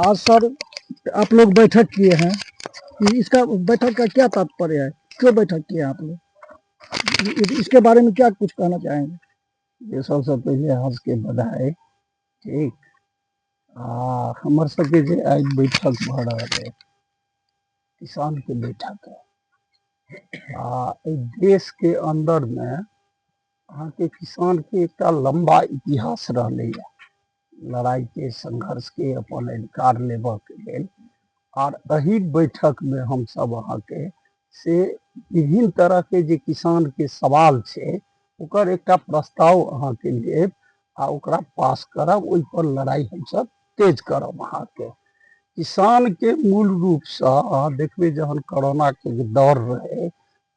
आज सर आप लोग बैठक किए हैं, इसका बैठक का क्या तात्पर्य है, क्यों बैठक किए आप लोग, इसके बारे में क्या कुछ कहना चाहेंगे? जे सबसँ पहिले अहाँ सबके बधाई। ठीक, आ हमर सबके जे आइ बैठक भऽ रहल अइ, किसानके बैठक है। आ एहि देशके अन्दरमे अहाँके किसानके एकटा लम्बा इतिहास रहलैए लड़ाइके, संघर्षके, अपन अधिकार लेबऽके लेल। आर एहि बैठकमे हमसब अहाँके से विभिन्न तरहके जे किसानके सवाल छै ओकर एकटा प्रस्ताव अहाँके लेब आ ओकरा पास करब, ओहिपर लड़ाइ हमसब तेज करब। अहाँके किसानके मूल रूपसँ अहाँ देखबै जहन कोरोनाके जे दौर रहै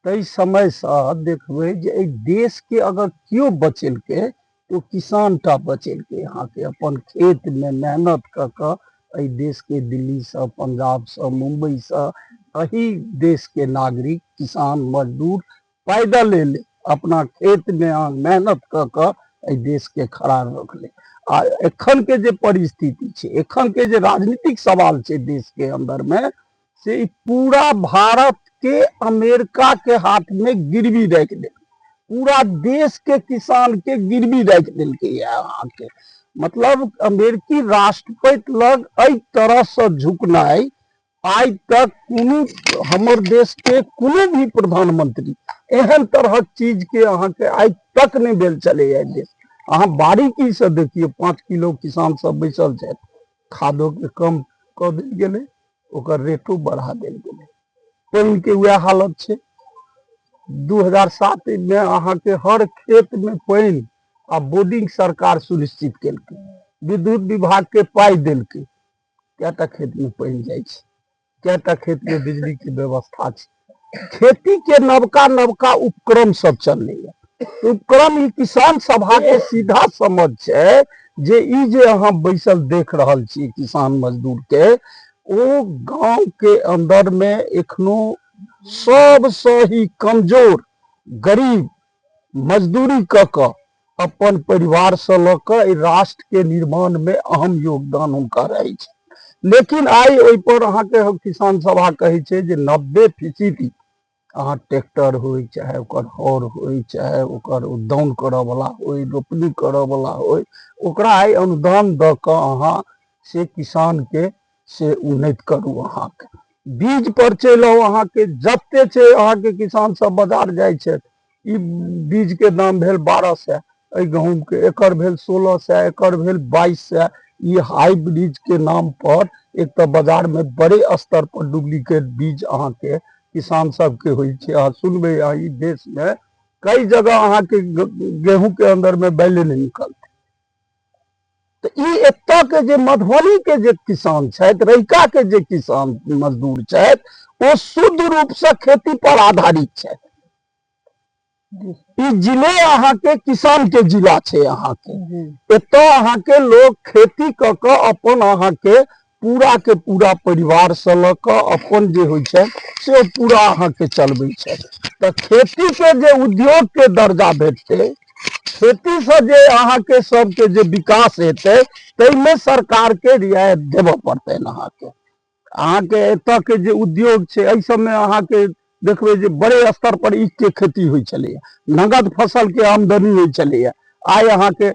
ताहि समयसँ देखबै जे एहि देशके अगर केओ बचेलकै तऽ ओ किसान टा बचेलकै। अहाँके अपन खेतमे मेहनत कऽ कऽ एहि देशके दिल्लीसँ, पंजाबसँ, मुम्बईसँ एहि देशके नागरिक किसान मजदूर पैदल एलै, अपना खेतमे अहाँ मेहनत कऽ कऽ एहि देशके खड़ा रखलै। आ एखनके जे परिस्थिति छै, एखनके जे राजनीतिक सवाल छै देशके अन्दरमे, से ई पूरा भारत के अमेरिका के हाथ में गिरवी राखि देलकै, पूरा देश के किसान के गिरवी राखि देलकै अहाँके। मतलब अमेरिकी राष्ट्रपति लग एहि तरह से झुकनाइ आइ तक कोनो हमर देश के कोनो भी प्रधानमंत्री एहन तरहक चीज के अहाँके आइ तक नहि भेल छलैया देश। अहाँ बारीकी से देखियौ, 5 किलो किसान सब बैसल छथि, खादो के कम कऽ देल गेलै, ओकर रेटो बढ़ा देल गेलै। पानिके वएह हालत छै। 2007 मे अहाँके हर खेतमे पानि आ बोर्डिंग सरकार सुनिश्चित केलकै, विद्युत विभागके पाइ देलकै। कएटा खेतमे पानि जाइ छै, कएटा खेतमे बिजलीके व्यवस्था छै। खेतीके नवका नवका उपक्रम सब चललैए। उपक्रम ई किसान सभाके सीधा समझ छै जे ई जे अहाँ बैसल देख रहल छी किसान मजदूरके, ओ गाँवके अन्दरमे एखनो सबसँ ही कमजोर गरीब मजदूरी कऽ कऽ अपन परिवारसँ लऽ कऽ एहि राष्ट्रके निर्माणमे अहम योगदान हुनकर रहै छै। लेकिन आइ ओहिपर अहाँके किसान सभा कहै छै जे 90% अहाँ ट्रैक्टर होइ, चाहे ओकर हर होइ, चाहे ओकर दाउन करऽवला होइ, रोपनी करऽवला होइ, ओकरा आइ अनुदान दऽ कऽ अहाँ से किसानके से उन्नति करू। अहाँके बीज पर चलि आउ, अहाँके जते छै अहाँके किसान सब बाजार जाइ छथि, ई बीजके दाम भेल 1200, एहि गहूँमके एकर भेल 1600, एकर भेल 2200। ई हाइब्रिडके नाम पर एक तऽ बाजारमे बड़े स्तर पर डुप्लीकेट बीज अहाँके किसान सबके होइ छै। अहाँ सुनबै, अहाँ ई देशमे कई जगह अहाँके गेहूँके अन्दरमे बैले नहि निकलतै। तऽ ई एतऽ के जे मधुबनीके जे किसान छथि, रहिकाके जे किसान मजदूर छथि, ओ शुद्ध रूपसँ खेती पर आधारित छथि। ई जिले अहाँके किसान के जिला छै। अहाँके एतऽ अहाँके लोक खेती कऽ कऽ अपन अहाँके पूरा के पूरा परिवार से लऽ कऽ अपन जे होइ छै से ओ पूरा अहाँके चलबै छै। तऽ खेती के जे उद्योग के दर्जा भेटतै, खेती से जे अहाँके सबके जे विकास हेतै, ताहिमे सरकार के रियायत देबऽ पड़तनि। अहाँके अहाँके एतऽ के जे उद्योग छै, एहि सबमे अहाँके देखबै जे बड़े स्तर पर ईख के खेती होइ छलैया, नगद फसल के आमदनी होइ छलैया, आइ अहाँके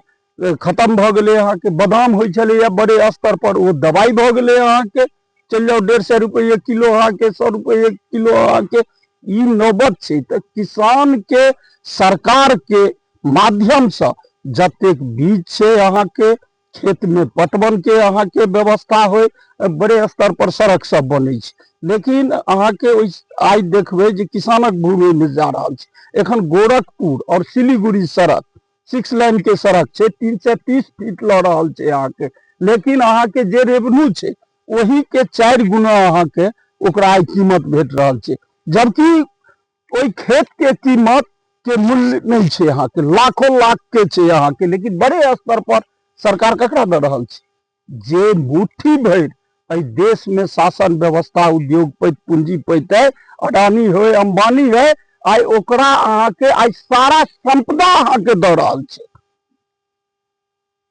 खतम भऽ गेलै। अहाँके बादाम होइ छलैया बड़े स्तर पर, ओ दबाइ भऽ गेलै। अहाँके चलि जाउ 150 रुपैए किलो, अहाँके 100 रुपैए किलो, अहाँके ई नौबत छै। तऽ किसान के सरकार के माध्यमसँ जतेक बीज छै अहाँके खेतमे पटवनके अहाँके व्यवस्था होइ, बड़े स्तर पर सड़क सब बनै छै, लेकिन अहाँके ओहि आइ देखबै जे किसानक भूमिमे जा रहल छै। एखन गोरखपुर आओर सिलीगुड़ी सड़क 6 लाइन के सड़क छै, 330 फीट लऽ रहल छै अहाँके, लेकिन अहाँके जे रेवेन्यू छै ओहिके 4 गुना अहाँके ओकरा आइ कीमत भेट रहल छै, जबकि ओहि खेत के कीमत के मूल्य नहि छै अहाँके, लाखों लाख के छै अहाँके, लेकिन बड़े स्तर पर सरकार ककरा दऽ रहल छै? जे मुट्ठी भरि एहि देश में शासन व्यवस्था उद्योगपति पूंजीपति है, अडानी होय, अंबानी है, आइ ओकरा अहाँके आइ सारा संपदा अहाँके दऽ रहल छै।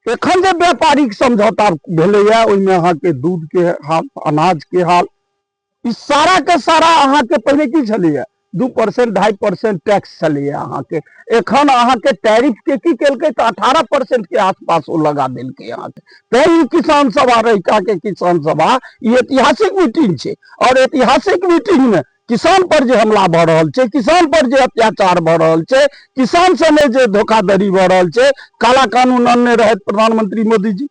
एखन जे व्यापारिक समझौता भेलैए ओहिमे अहाँके दूधके हाल, अनाजके हाल, ई सारा के सारा अहाँके पहिने की छलैए, 2% 2.5% टैक्स छलैए अहाँके। एखन अहाँके टैरिफ के की केलकै तऽ 18% के आसपास ओ लगा देलकै अहाँके। तैं ई किसान सभा, रहिका के किसान सभा, ई ऐतिहासिक मीटिंग छै। और ऐतिहासिक मीटिंग में किसान पर जे हमला भऽ रहल छै, किसान पर जे अत्याचार भऽ रहल छै, किसान संगे जे धोखाधड़ी भऽ रहल छै, काला कानून अनने रहथि प्रधानमंत्री मोदी जी,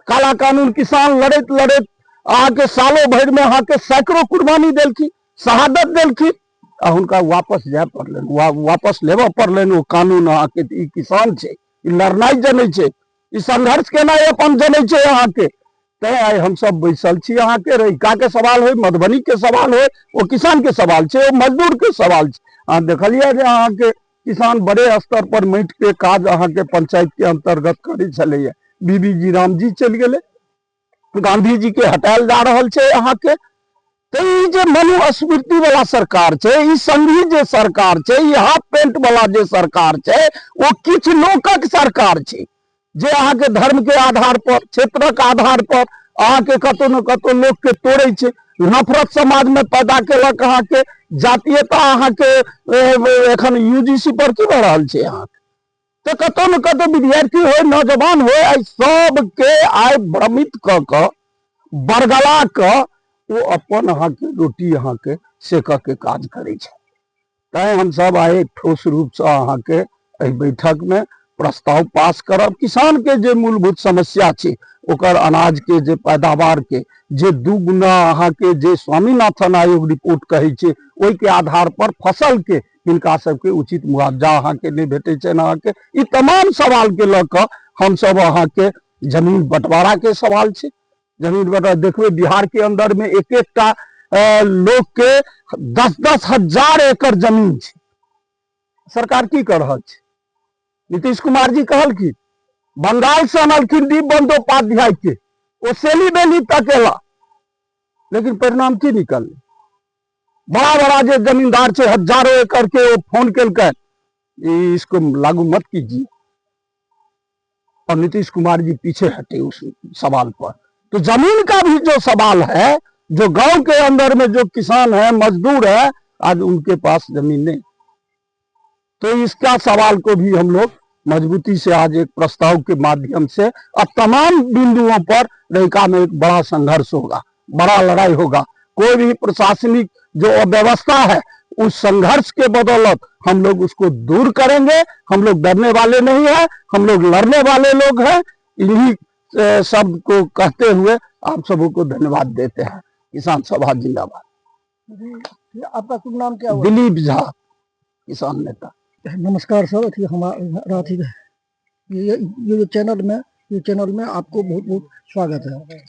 काला कानून किसान लड़ैत लड़ैत अहाँके सालो भरिमे अहाँके सैकड़ों कुर्बानी देलखिन, शहादत देलखिन, आ हुनका वापस जाय पड़लनि, वापस लेबऽ पड़लनि ओ कानून अहाँके। ई किसान छै, ई लड़नाइ जनै छै, ई संघर्ष केनाइ अपन जनै छै अहाँके। तैं आइ हमसब बैसल छी अहाँके। रहिकाके सवाल होइ, मधुबनीके सवाल होइ, ओ किसानके सवाल छै, ओ मजदूरके सवाल छै। अहाँ देखलियै जे अहाँके किसान बड़े स्तर पर माटिके काज अहाँके पंचायतके अन्तर्गत करै छलैए। बीबी जी रामजी चलि गेलै, गांधी जी के हटायल जा रहल छै अहाँके। तऽ ई जे मनुस्मृति वाला सरकार छै, ई संघी जे सरकार छै, ई हाफ पेंट वाला जे सरकार छै, ओ किछु लोकक सरकार छै जे अहाँके धर्म के आधार पर, क्षेत्रक आधार पर अहाँके कतौ ने कतौ लोक के तोड़ै छै। नफरत समाज में पैदा केलक अहाँके जातीयता। अहाँके एखन यूजीसी पर की भऽ रहल छै अहाँके? तऽ कतौ ने कतौ विद्यार्थी होय, नौजवान होय, आइ सबके आइ भ्रमित कऽ कऽ बरगला कऽ ओ अपन अहाँके रोटी अहाँके सेकऽ के काज करै छै। तैं हमसब आइ ठोस रूपसँ अहाँके एहि बैठकमे प्रस्ताव पास करब। किसानके जे मूलभूत समस्या छै, ओकर अनाजके जे पैदावारके जे 2 गुना अहाँके जे स्वामीनाथन आयोग रिपोर्ट कहै छै, ओहिके आधार पर फसलके हिनका सबके उचित मुआवजा अहाँके नहि भेटै छनि अहाँके। ई तमाम सवालके लऽ कऽ हमसब अहाँके जमीन बँटवाराके सवाल छै। जमीन बँटवारा देखबै बिहारके अन्दरमे एक एकटा लोकके 10-10 हजार एकड़ जमीन छै। सरकार की कऽ रहल छै? नीतीश कुमार जी कहलखिन, बंगाल से अनलखिन दीप बंदोपाध्याय के, ओ सेली बेली तक एला, लेकिन परिणाम की निकललै? बड़ा बड़ा जे जमींदार छै हजारों एकड़ के, ओ फोन केलकै, इसको लागू मत कीजिए, और नीतीश कुमार जी पीछे हटे उस सवाल पर। तो जमीन का भी जो सवाल है, जो गांव के अंदर में जो किसान है, मजदूर है, आज उनके पास जमीन नहीं। तो इसका सवाल को भी हम लोग मजबूती से आज एक प्रस्ताव के माध्यम से अब तमाम बिंदुओं पर रहिका में एक बड़ा संघर्ष होगा, बड़ा लड़ाई होगा। कोई भी प्रशासनिक जो अव्यवस्था है, उस संघर्ष के बदौलत हम लोग उसको दूर करेंगे। हम लोग डरने वाले नहीं हैं, हम लोग लड़ने वाले लोग हैं। इन्हीं शब्द को कहते हुए आप सबों को धन्यवाद देते हैं। किसान सभा जिंदाबाद। जी, आपका शुभ नाम क्या हुआ? दिलीप झा, किसान नेता। नमस्कार सर, अथी हमारा अथी ये चैनल में, ये चैनल में आपको बहुत बहुत स्वागत है।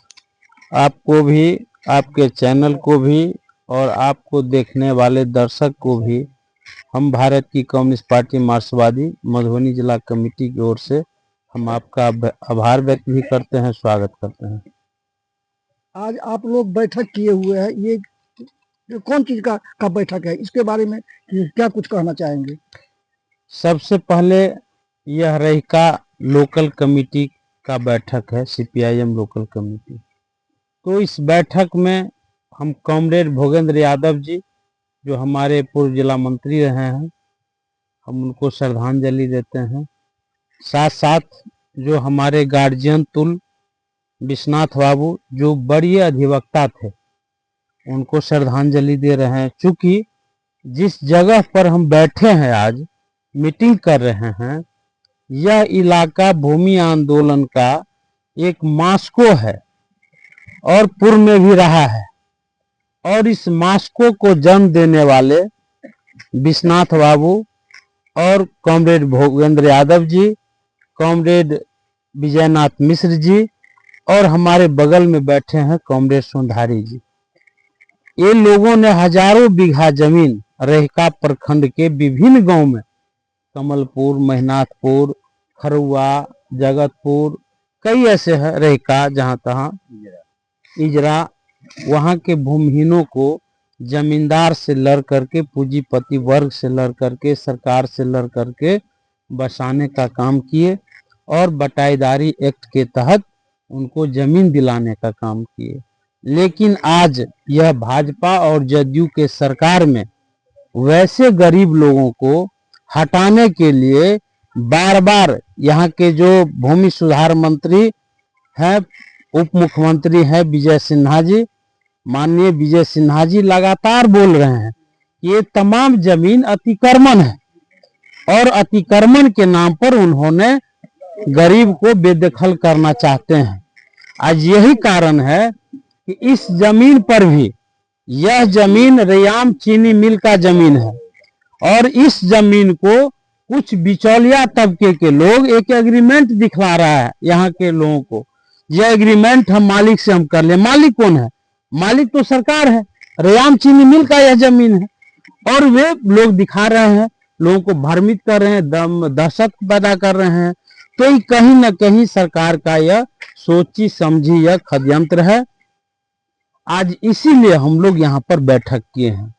आपको भी, आपके चैनल को भी और आपको देखने वाले दर्शक को भी हम भारत की कम्युनिस्ट पार्टी मार्क्सवादी मधुबनी जिला कमेटी की ओर से हम आपका आभार व्यक्त भी करते हैं, स्वागत करते हैं। आज आप लोग बैठक किए हुए हैं, ये कौन चीज का बैठक है, इसके बारे में क्या कुछ कहना चाहेंगे? सबसे पहले यह रहिका लोकल कमेटी का बैठक है, सीपीआईएम लोकल कमेटी। तो इस बैठक में हम कॉमरेड भोगेंद्र यादव जी, जो हमारे पूर्व जिला मंत्री रहे हैं, हम उनको श्रद्धांजलि देते हैं। साथ साथ जो हमारे गार्जियन तुल विश्वनाथ बाबू, जो बड़े अधिवक्ता थे, उनको श्रद्धांजलि दे रहे हैं। चूँकि जिस जगह पर हम बैठे हैं, आज मीटिंग कर रहे हैं, यह इलाका भूमि आंदोलन का एक मास्को है और पूर्व में भी रहा है, और इस मास्को को जन्म देने वाले विश्वनाथ बाबू और कॉमरेड भोगेंद्र यादव जी, कॉमरेड विजयनाथ मिश्र जी और हमारे बगल में बैठे हैं कॉमरेड सोंधारी जी, ये लोगों ने हजारों बीघा जमीन रहिका प्रखंड के विभिन्न गांव में, कमलपुर, महिनाथपुर, खरुआ, जगतपुर, कई ऐसे हैं रहिका जहाँ तहाँ इजरा, वहाँ के भूमिहीनों को जमींदार से लड़ करके, पूंजीपति वर्ग से लड़ करके, सरकार से लड़ करके बसाने का काम किए। और बटाईदारी एक्ट के तहत उनको जमीन दिलाने का काम किए। लेकिन आज यह भाजपा और जदयू के सरकार में वैसे गरीब लोगों को हटाने के लिए बार बार यहाँ के जो भूमि सुधार मंत्री हैं, उप मुख्यमंत्री हैं विजय सिन्हा जी, माननीय विजय सिन्हा जी लगातार बोल रहे हैं कि ये तमाम जमीन अतिक्रमण है और अतिक्रमण के नाम पर उन्होंने गरीब को बेदखल करना चाहते हैं। आज यही कारण है कि इस जमीन पर भी, यह जमीन रैयाम चीनी मिल का जमीन है और इस जमीन को कुछ बिचौलिया तबके के लोग एक एग्रीमेंट दिखला रहा है यहाँ के लोगों को। यह एग्रीमेंट हम मालिक से हम कर ले। मालिक कौन है? मालिक तो सरकार है, रैयाम चीनी मिल का यह जमीन है और वे लोग दिखा रहे हैं, लोगों को भ्रमित कर रहे हैं, दम दहशत पैदा कर रहे हैं। तो ये कहीं ना कहीं सरकार का यह सोची समझी यह षड्यंत्र है। आज इसीलिए हम लोग यहाँ पर बैठक किए हैं।